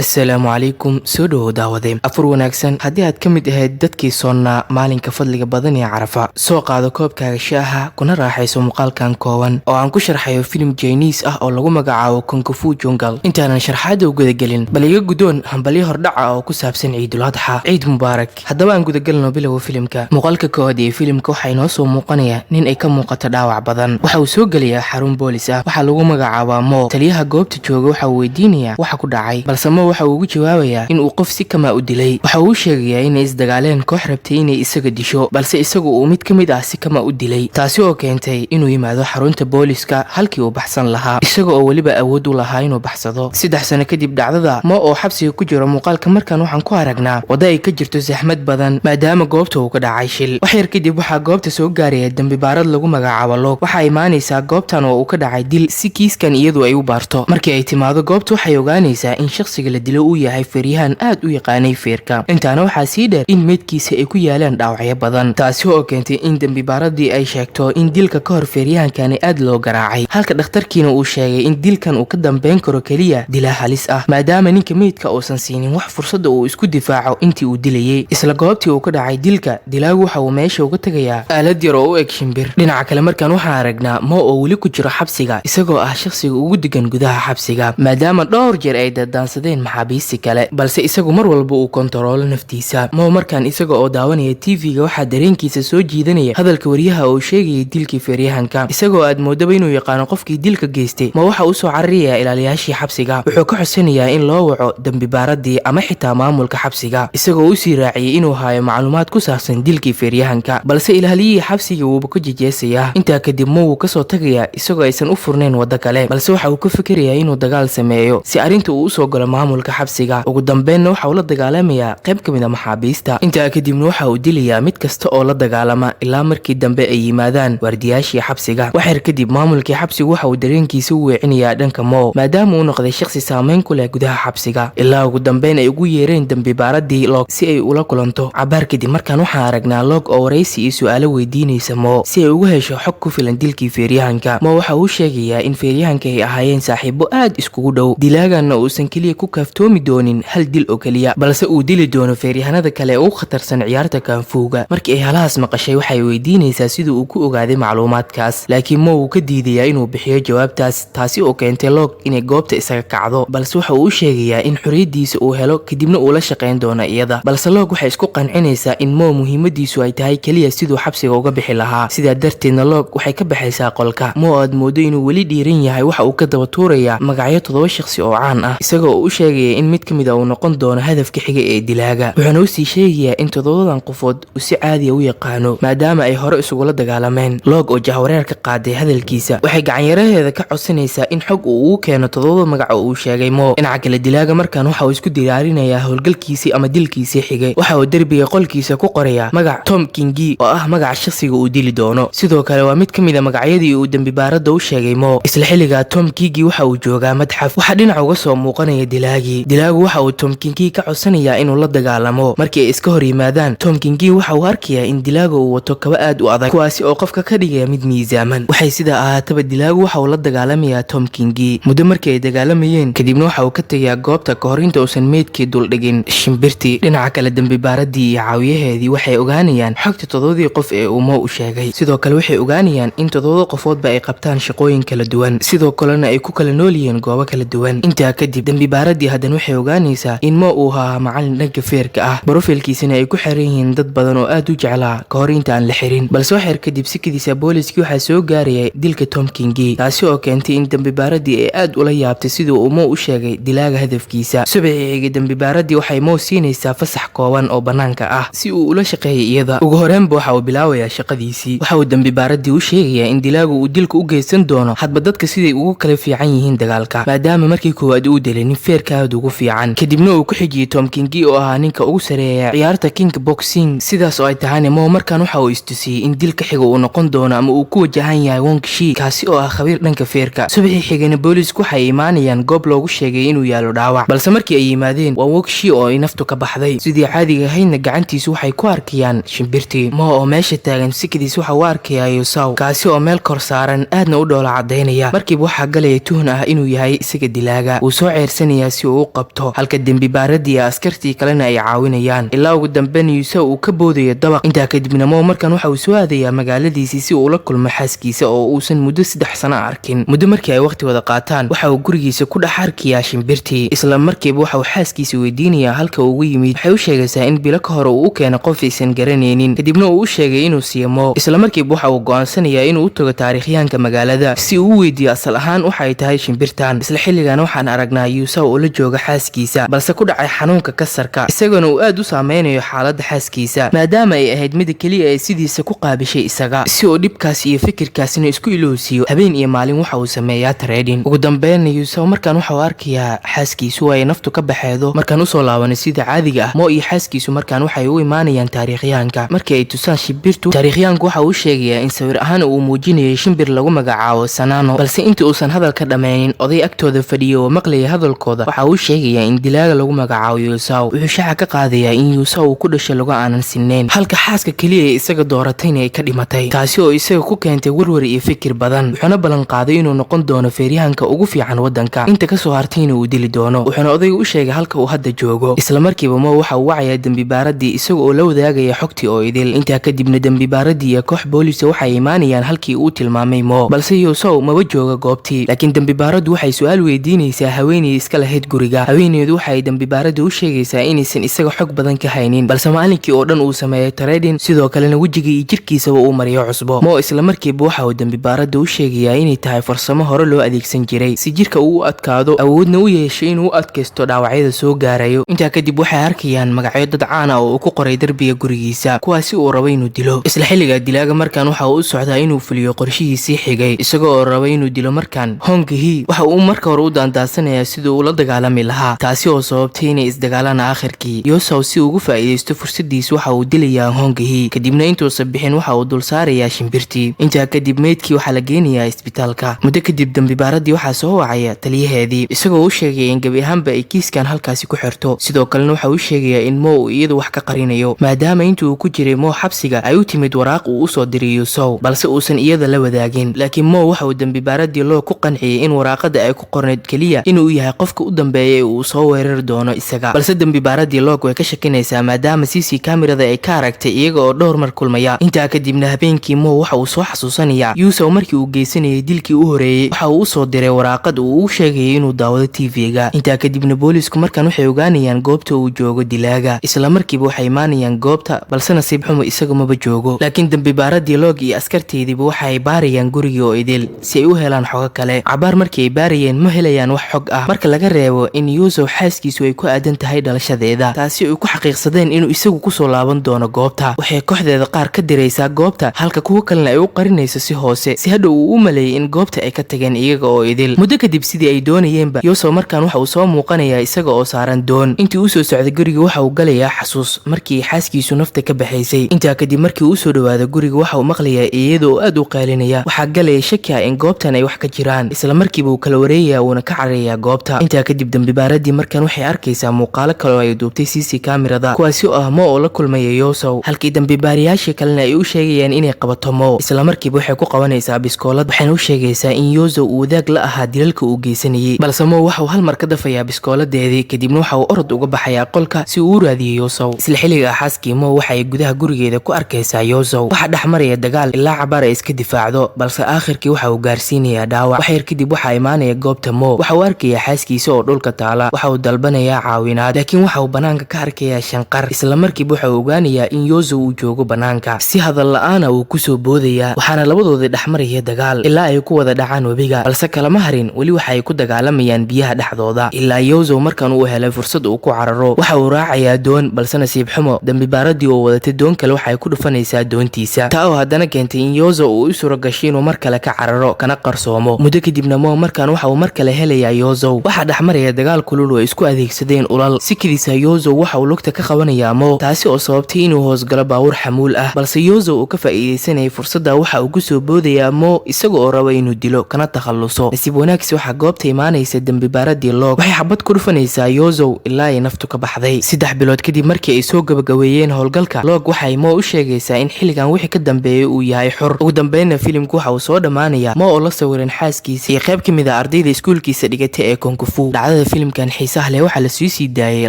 Asalaamu calaykum, soo dhowow daawade. Afur wanaagsan. Haddii aad ka mid ahayd dadkii soonnaa maalinka fadliga badan ee Carafa, soo qaado koobkaaga shaaha, kuna raaxayso muuqaalkan kooban oo aan ku sharxayo filim Chinese ah oo lagu magacaabo Kung Fu Jungle. Intaanan sharxaadda u gudagelin, bal iga guddoon hambalyo hordhaca oo ku saabsan Ciidul Adxa. Ciid mubaarak. Haddaba aan gudagelno bilowga filimka. Muuqaalka koowaad ee filimka waxaa inoo soo muuqanaya nin ay ka muuqato dhaawac badan. Waxa uu soo gelayaa xarun boolis ah. Waxaa lagu magacaabaa Mo. Taliyaha goobta jooga waxa uu weydiinayaa waxa ku dhacay, balse Mo waxa uu ugu jawaabayaa in uu qof si kama u dilay. Waxa uu sheegayaa inay isdagaaleen koox rabtay inay isaga disho, balse isagu uu mid ka mid ah si kama u dilay, taasi oo keentay inuu yimaado xarunta booliska halkii uu baxsan lahaa, isaga oo weliba awood u lahaa inuu baxsado. 3 sano kadib dhacdada, Mo oo xabsiga ku jiro. Muuqaalka markan waxaan ku aragnaa waddo ay ka jirto saxmad badan, maadaama goobta uu ka dhacay shil. Wax yar kadib waxaa goobta soo gaaraya dembibaarad lagu magacaabo Loog. Waxaa imaanaysaa goobtan oo uu ka dhacay dil si kiiskan iyadu ay u baarto. Markii ay timaado goobta, waxay ogaanaysaa in shakhsiga la dilo uu yahay feeryahan aad u yaqaanay feerka. Intaana waxaa sii dheer in meydkiisa ay ku yaalaan dhaawacyo badan, taasi oo keentay in dembibaaradii ay sheegto in dilka ka hor feeryahankani aad loo garaacay, halka dhakhtarkiina uu sheegay in dilkan uu ka dambeyn karo keliya dilaa halis ah, maadaama ninka meydka uusan siinin wax fursadda uu isku difaaco intii uu dilayey. Isla goobtii uu ka dhacay dilka, dilaagu waxa uu meesha uga tegayaa aalad yar oo u eg shimbir. Dhinaca kale, markaan waxaan aragnaa Mo oo weli ku jiro xabsiga, isagoo ah shakhsiga ugu degan gudaha xabsiga, maadaama dhowr jeer ay dadaansadeen maxaabiisti kale, balse isagu mar walba uu kontaroolo naftiisa. Mo markaan isaga oo daawanaya TV-ga, waxaa dareenkiisa soo jiidanaya hadalka wariyaha oo sheegayay dilkii feeryahanka, isagoo aad moodaba inuu yaqaano qofkii dilka geystay. Mo waxa uu soo cararayaa ilaaliyaashii xabsiga. Wuxuu ka xusinayaa in loo waco dembibaaradii ama xitaa maamulka xabsiga, isagoo usii raaciyey inuu haayo macluumaad ku saabsan dilkii feeryahanka, balse ilaaliyihii xabsiga wuuba ku jejeesayaa. Intaa kadib Mo wuu kasoo tagayaa, isagoo aysan u furnayn waddo kale, balse waxa uu ka fikirayaa inuu dagaal sameeyo si arrinta uu usoo galo maamulka xabsiga. Ugu dambeynna waxa uu la dagaalamayaa qayb ka mid a maxaabiista. Intaa kadibna waxa uu dilayaa mid kasta oo la dagaalama, ilaa markii dambe ay yimaadaan waardiyaashii xabsiga. Waxyar kadib maamulkii xabsigu waxa uu dareenkiisa u weecinayaa dhanka Mo, maadaama uu noqday shakhsi saameyn ku leh gudaha xabsiga, ilaa ugu dambeyn ay ugu yeereen dembibaaradii Log si ay ula kulanto. Cabaar kadib markaan waxaan aragnaa Log oo waraysi iyo su-aalo weydiinaysa Mo si ay ugu hesho xog ku filan dilkii feeryahanka. Mo waxa uu sheegayaa in feeryahanka ay ahaayeen saaxiibo aad iskugu dhow, dilaaganna uusan keliya ku kaaftoomi doonin hal dil oo keliya, balse uu dili doono feeryahanada kale ee ugu khatarsan ciyaarta kung fu-ga. Markii ay halahaas maqashay, waxay weydiinaysaa sidii uu ku ogaaday macluumaadkaas, laakiin Mo wuu ka diidayaa inuu bixiyo jawaabtaas, taasi oo keentay Log inay goobta isaga kacdo. Balse waxa uu u sheegayaa in xorriyadiisa uu helo kadibna uu la shaqayn doono iyada. Balse Log waxay isku qancinaysaa in Mo muhiimadiisu ay tahay keliya siduu xabsiga uga bixi lahaa. Sidaa darteedna Log waxay ka baxaysaa qolka. Mo aad moodo inuu weli dhiiran yahay, waxa uu ka daba tuurayaa magacyo toddoba shakhsi oo caan ah, isagoo uu u sheegaya in mid ka mid a uu noqon doono hadafka xiga ee dilaaga. Wuxuuna usii sheegayaa in toddobadan qofood uu si caadiya u yaqaano, maadaama ay hore isugula dagaalameen. Log oo jahwareer ka qaaday hadalkiisa, waxay gacanyaraheeda ka codsanaysaa in xog uu ugu keeno toddobada magac oo uu sheegay Mo. Dhinaca kale, dilaaga markan waxa uu isku diyaarinayaa howlgalkiisii ama dilkiisii xigay. Waxa uu derbiga qolkiisa ku qorayaa magac Tom Kingi, oo ah magaca shakhsiga uu dili doono. Sidoo kale waa mid ka mid a magacyadii uu dembibaaradda u sheegay Mo. Isla xilligaa Tom Kingi waxa uu joogaa madxaf. Waxaa dhinac uga soo muuqanaya dilaagii. Dilaagu waxa uu Tom Kingi ka codsanayaa inuu la dagaalamo. Markii ay iska hor yimaadaan, Tom Kingi waxa uu arkayaa in dilaaga uu wato kaba aad u adag, kuwaasi oo qofka ka dhigaya mid miisaaman. Waxay sidaa ahaataba, dilaagu waxa uu la dagaalamayaa Tom Kingi. Muddo markii ay dagaalamayeen kadibna waxa uu ka tegayaa goobta ka hor inta uusan meydkii duldhigin shimbirtii. Dhinaca kale, dembibaaradii iyo caawiyaheedii waxay ogaanayaan xogta toddobadii qof ee uu Mo u sheegay. Sidoo kale waxay ogaanayaan in toddobada qofoodba ay qabtaan shaqooyin kala duwan, sidoo kalena ay ku kala nool yihiin goobo kala duwan. Intaa kadib dembibaaradii haddana waxay ogaanaysaa in Mo uu ahaa macalin dhanka feerka ah, profile-kiisana ay ku xiran yihiin dad badan oo aad u jeclaa ka hor inta aan la xirin. Balse waxyar kadib sikadiisa booliskii waxaa soo gaaraya dilka Tom Kingi, taasi oo keentay in dembibaaradii ay aad ula yaabtay sidii uu Mo u sheegay dilaaga hadafkiisa. Subaxii xigay dembibaaradii waxay Mo siinaysaa fasax kooban oo bannaanka ah si uu ula shaqeeyay iyada. Ugu horreynba waxa uu bilaabayaa shaqadiisii. Waxa uu dembibaaradii u sheegayaa in dilaagu uu dilka u geysan doono hadba dadka siday ugu kala fiican yihiin dagaalka, maadaama markii koowaad uu dilay nin feerka aad ugu fiican, kadibna uu ku xijiyey Tom Kingi oo ahaa ninka ugu sareeya ciyaarta king boxing. Sidaas oo ay tahayna, Mo markan waxa uu istusiyey in dilka xiga uu noqon doono ama uu ku wajahan yahay Wong Shi, kaasi oo ah khabiir dhanka feerka. Subaxii xigayna boolisku waxay imaanayaan goob loogu sheegay inuu yaalo dhaawac, balse markii ay yimaadeen waa Wong Shi oo ay naftu ka baxday. Sidii caadiga ahaydna gacantiisu waxay ku arkayaan shimbirtii. Mo oo meesha taagan sikadiis waxa uu arkayaa Yusaw, kaasi oo meel kor saaran aadna u dhoola cadaynaya. Markiiba waxaa galaya tuhun ah inuu yahay isaga dilaaga. Wuu soo ceersanayaa si si uu u qabto, halka dembibaaradii iyo askartii kalena ay caawinayaan, ilaa ugu dambeyn Yuusaw uu ka boodayo dabaq. Intaa kadibna Mo markan waxa uu soo aadayaa magaaladiisii si uu ula kulmo xaaskiisa oo uusan muddo 3 sano arkin. Muddo markii ay waqti wada qaataan, waxa uu gurigiisa ku dhex arkayaa shimbirtii. Isla markiiba waxa uu xaaskiisa weydiinayaa halka uu ugu yimid. Waxay u sheegaysaa in bilo ka hore uu u keenay qof aysan garanaynin, kadibna uu u sheegay inuu siiyo Mo. Isla markiiba waxa uu go'aansanayaa inuu u tago taariikhyahanka magaalada si uu u weydiiyo asal ahaan waxay tahay shimbirtan. Isla xilligan waxaan aragnaa Yuusaw oo la jooga xaaskiisa, balse ku dhacay xanuunka kansarka, isagana uu aad u saameynayo xaaladda xaaskiisa, maadaama ay ahayd mida keliya ee sidiisa ku qaabishay isaga. Si uu dhibkaas iyo fikirkaasina isku ilowsiiyo, habeen iyo maalin waxa uu sameeyaa training. Ugu dambeynna Yuusaw markaan waxa uu arkayaa xaaskiisu ay naftu ka baxeedo. Markaan usoo laabanay sida caadiga ah, Mo iyo xaaskiisu markaan waxay u imaanayaan taariikhyahanka. Markii ay tusaan shimbirtu, taariikhyahanku waxa uu sheegayaa in sawir ahaan uu muujinayay shimbir lagu magacaabo Sanano. Balse inta uusan hadalka dhammaynin, oday agtooda fadhiya oo maqlaya hadalkooda waxa uu sheegayaa in dilaaga lagu magacaabo Yuusaw. Wuxuu shaaca ka qaadayaa in Yuusaw uu ku dhashay lugo aanan sinnayn, halka xaaska keliya ee isaga dooratayna ay ka dhimatay, taasi oo isaga ku keentay warwar iyo fikir badan. Wuxuuna ballan qaaday inuu noqon doono feeryahanka ugu fiican waddanka, inta kasoo hartayna uu dili doono. Wuxuuna odayga u sheegay halka uu hadda joogo. Isla markiiba Mo waxa uu wacayaa dembibaaradii, isaga oo la wadaagaya xogtii oo idil. Intaa kadibna dembibaaradii iyo koox boolisa waxay imaanayaan halkii uu tilmaamay Mo, balse Yuusaw maba jooga goobtii. Laakiin dembibaaraddu waxay su-aal weydiinaysaa haweeney iska lahayd guriga. Haweeneydu waxay dembibaaradda u sheegaysaa inaysan isaga xog badan ka haynin, balse maalinkii oo dhan uu sameeyay training, sidoo kalena wejiga iyo jirkiisaba uu mariyo cusbo. Mo isla markiiba waxa uu dembibaaradda u sheegayaa inay tahay farsamo hore loo adeegsan jiray si jirka uu u adkaado, awoodna u yeesho inuu u adkaysto dhaawacyada soo gaarayo. Intaa kadib waxay arkayaan magacyo dad caan ah oo uu ku qoray derbiga gurigiisa, kuwaasi uu rabo inuu dilo. Isla xilliga dilaaga markan waxa uu u socdaa inuu fuliyo qorshihiisii xigay, isaga oo raba inuu dilo markan Hongihi. Waxa uu marka hore u daandaansanayaa sidii uu la dagaalami lahaa, taasi oo sababtay inay isdagaalaan. Aakhirkii Yosow si ugu faa'iidaysto fursadiis waxa uu dilayaa Hongihi, kadibna intuusan bixin waxa uu dul saarayaa shimbirtii. Intaa kadib meydkii waxaa la geenayaa isbitaalka. Muddo kadib dembibaaradii waxaa soo wacaya taliyaheedii, isagoo u sheegaya in gebi ahaanba ay kiiskan halkaasi ku xirto. Sidoo kalena waxa uu sheegayaa in Mo uu iyadu wax ka qarinayo, maadaama intii uu ku jiray Mo xabsiga ay u timid waraaq uu usoo diray Yusow, balse uusan iyada la wadaagin. Laakiin Mo waxa uu dembibaaradii loo ku qanciyey in waraaqada ay ku qornayd keliya inuu yahay qofka u dambeeya ee uu soo weerari doono isaga. Balse dembibaaradii Log way ka shakinaysaa, maadaama CC kamerada ay ka aragtay iyaga oo dhowr mar kulmaya. Intaa kadibna habeenkii Mo waxa uu soo xasuusanayaa Yusow markii uu geysanayay dilkii u horeeyey waxa uu usoo diray waraaqad uu u sheegayay inuu daawado TV-ga. Intaa kadibna boolisku markan waxay ogaanayaan goobta uu joogo dilaaga. Isla markiiba waxay imaanayaan goobta, balse nasiib xumo isaga maba joogo. Laakiin dembibaaradii Log iyo askarteediiba waxay baarayaan gurigii oo idil si ay u helaan xogo kale. Cabaar markii ay baarayeen ma helayaan wax xog ah, marka laga reebo in Yuusuf xaaskiisu ay ku aadan tahay dhalashadeeda, taasi ay ku xaqiiqsadeen inuu isagu kusoo laaban doono goobta. Waxay kooxdeeda qaar ka diraysaa goobta, halka kuwo kalena ay u qarinayso si hoose, si hadhow uu u maleeyay in goobta ay ka tageen iyaga oo idil. Muddo kadib, sidii ay doonayeenba, Yuusuf markan waxa uu soo muuqanayaa isaga oo saaran doon. Intii uu soo socday guriga waxa uu galayaa xasuus markii xaaskiisu nafta ka baxaysay. Intaa kadib markii uu usoo dhawaado guriga waxa uu maqlayaa iyada oo aad u qaalinaya. Waxaa galaya shaki ah in goobtan ay wax ka jiraan. Isla markiiba uu kala wareegayaa, wuuna ka cararayaa goobta. Intaa kadib dembibaaradii markan waxay arkaysaa muuqaalo kale oo ay duubtay CC kamerada, kuwaasi oo ah Mo oo la kulmaya Yosow, halkii dambibaarayaashii kalena ay u sheegayaan inay qabato Mo. Isla markiiba waxay ku qabanaysaa biskoolad, waxayna u sheegaysaa in Yosow uu wadaag la ahaa dilalka uu geysanayay. Balse Mo waxa uu hal mar ka dafayaa biskooladeedii, kadibna waxa uu orod uga baxayaa qolka si uu u raadiyo Yosow. Isla xilliga xaaskii Mo waxay gudaha gurigeeda ku arkaysaa Yosow. Waxaa dhex maraya dagaal ilaa cabaar ay iska difaacdo, balse aakhirkii waxa uu gaarsiinayaa dhaawac. Wax yar kadib waxaa imaanaya goobta Mo. Waxa uu arkayaa xaaskiisa oo dhulka taala. Waxa uu dalbanayaa caawinaad, laakiin waxa uu banaanka ka arkayaa shanqar. Isla markiiba waxa uu ogaanayaa in Yosow uu joogo banaanka. Si hadal la-aana wuu kusoo boodayaa, waxaana labadoodii dhexmaraya dagaal ilaa ay ku wada dhacaan webiga. Balse kalama harin, weli waxa ay ku dagaalamayaan biyaha dhexdooda, ilaa Yosow markan uu helay fursad uu ku cararo. Waxa uu raacayaa doon, balse nasiib xumo dambibaaradii oo wadatay doon kale waxay ku dhufanaysaa doontiisa, taa oo haddana keentay in Yosow uu u suro gashay inuu mar kale ka cararo kana qarsoomo. Muddo kadibna Mo markan waxa uu mar kale helayaa Yosow. Waxaa dhexmaraya dagaal kulul oo ay isku adeegsadeen ulal. Si kadiisa Yosow waxa uu lugta ka qabanayaa Mo, taasi oo sababtay inuu hoosgalo baawur xamuul ah. Balse Yosow uu ka faa'iidaysanayay fursadda waxa uu kusoo boodayaa Mo, isaga oo raba inuu dilo kana takhaluso. Nasiib wanaagsi waxaa goobta imaanaysa dembibaaradii Log. Waxay xabad ku dhufanaysaa Yosow ilaa ay naftu ka baxday. 3 bilood kadib markii ay soo gabagabeeyeen howlgalka, Log waxay Mo u sheegaysaa in xilligan wixii ka dambeeyay uu yahay xor. Ugu dambeynna filimku waxa uu soo dhammaanayaa Mo oo la sawiran xaaskiisa iyo qayb ka mid a ardayda iskuulkiisa dhigatay ee kung fu. Dhacdada Muuqaalada filimkan xiisaha leh waxaa lasoo sii daayay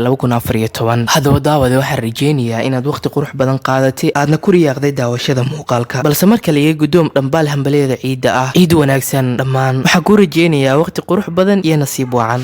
2014. Haddaba daawade, waxaan rajeynayaa inaad waqti qurux badan qaadatay, aadna ku riyaaqday daawashada muuqaalka. Balse marka laga guddoom dhambaal hambaleeda ciidda ah, ciid wanaagsan dhammaan. Waxaan kuu rajeynayaa waqti qurux badan iyo nasiib wacan.